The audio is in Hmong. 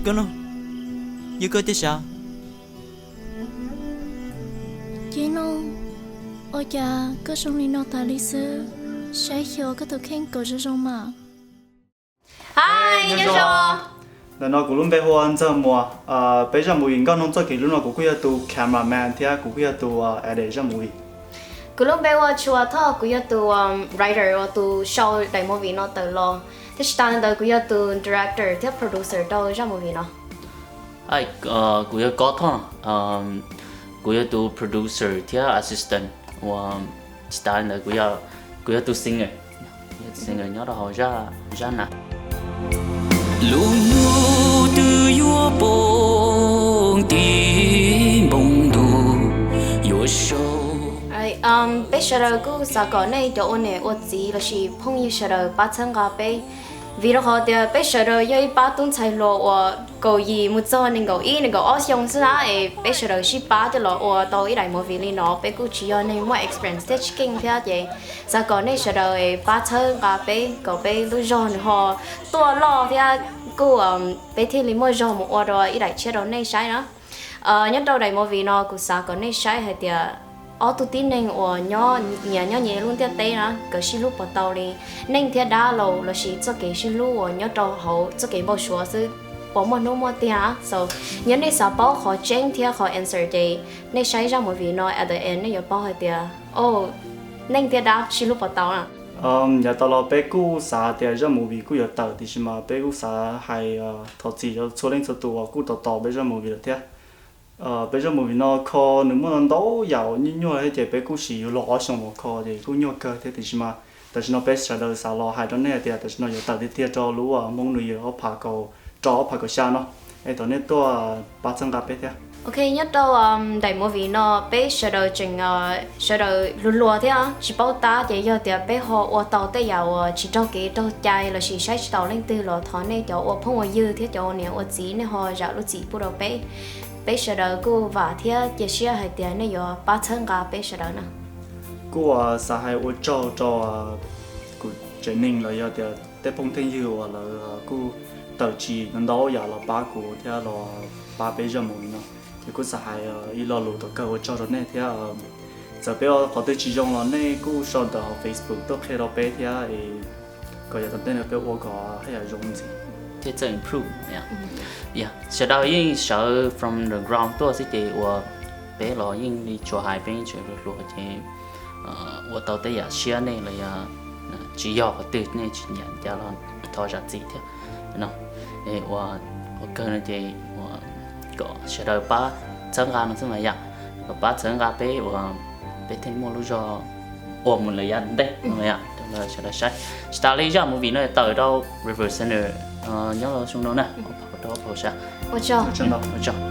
Yog koj tiag sav? Ceeb Looj, ua cas koj zoo li no tas li xwb? Saib xyuas koj tus kheej kom zoo zoo mas. Hi, nyob zoo. Ntawm no kuv lub npe hu ua Ntxawg Muas. Peb zaj movie Nkauj Noog Txoj Kev Hlub no kuv kuj yog tus cameraman thiab kuv kuj yog tus edit zaj movie. Kuv lub npe hu ua Tshua Thoj, kuv yog tus writer uas tus sau daim movie no tawm los, thiab tsis tas li ntawd kuv yog tus director thiab producer rau zaj movie no. Kuv yog Kob Thoj, kuv yog tus producer thiab assistant, uas tsis tas li ntawd kuv yog tus singer, singer nyob rau hauv zaj na. Lub hnub twb yuav poob, tiv npoo ntuj yuav sau. Peb sawv daws kuj xav kom nej cov ua niam ua txiv lossis phooj ywg sawv daws pab txhawb nqa peb, vim rau qhov tias peb sawv daws yog ib pab tub ntxhais hluas uas kaum yim mus txog nees nkaum ib nees nkaum ob xyoo xwb na, es peb sawv daws sib pab coj los ua tau ib daim movie li no. Peb kuj tsis yog neeg muaj experience thiab tsis keej thiab, ces xav kom nej sawv daws pab txhawb nqa peb kom peb lub zog nws ho tuaj loj thiab kuj peb thiaj li muaj zog mus ua dua ib daim tshiab rau nej saib na. Nyob rau daim movie no kuv xav kom nej saib hais tias ob tug tib neeg uas nyob nyias nyob nyias lub ntiaj teb na, nkawd sib hlub puas tau li. Neej thiab dab los lossis txoj kev sib hlub uas nyob rau hauv txoj kev npau suav xwb, puas muaj hnub muaj tiag? So, yog nej xav paub qhov tseeb thiab qhov answer ces nej saib zaj movie no at the end nej yuav paub hais tias, o, neej thiab dab sib hlub puas tau na. Yav tas los peb kuj xav tias zaj movie kuj yuav tawm, tiam sis mas peb kuj xav hais thov txim rau txhua leej txhua tus uas kuj tos tos peb zaj movie lawm thiab. Peb zaj movie no kho nws muaj ntau yam uas nyuaj nyuaj thiab, ces peb kuj siv yus los ob xyoos los kho ces kuj nyuaj kawg thiab, tiam sis mas tam sim no peb sawv daws xav los hais rau nej tias tam sim no yuav tawm tiag tiag rau lub Hmoob New Year ob phav kaum rau ob phav kaum xya no, es thov nej tuaj pab txhawb nqa peb thiab. Ok, nyob rau daim movie no peb sawv daws tseem sawv daws hluas hluas thiab tsis paub tab, ces yog tias peb ho ua tau tej yam uas tsis raug kev raug cai lossis saib tsis taus leej twg los thov nej cov ua phooj ua ywg thiab cov ua niam ua txiv nej ho zam lub txim pub rau peb. Peb sawv daws kuj vam thiab cia siab hais tias nej yuav pab txhawb nqa peb sawv daws na. Kuj xav hais ua tsaug rau kuv tsev neeg los yog tias tej phooj tej ywg uas lawv kuj tawm tsis ntau yam los pab kuv thiab los pab peb zaj movie no. Ces kuj xav hais ib lo lus thov kawg ua tsaug rau nej thiab. Txawm peb ua qhov twg tsis zoo los nej kuj sau ntawv hauv Facebook tuaj qhia rau peb thiab, kom yav tom ntej no peb ua kom haj yam zoo ntxiv thiab txawj improve. Sawv daws yeej sawv from the ground tuaj xwb ces uas peb los yeej li tsuas hais peb tseem hluas hluas ces ua tau tej yam siab nej los yog tsis yog qhov twg nej tsis nyiam cas los thov zam txim thiab no. Ua ua kawg no ces kom sawv daws pab txhawb nqa no xwb mas yom, kom pab txhawb nqa peb uas peb thiaj muaj lub zog ua mus lawm yav tom ntej no mas yom, rau sawv daws saib. Tsis tas li zaj movie no tawm rau River Center nyob rau xyoo no na, ob phav rau ob phav xya. Ua tsaug.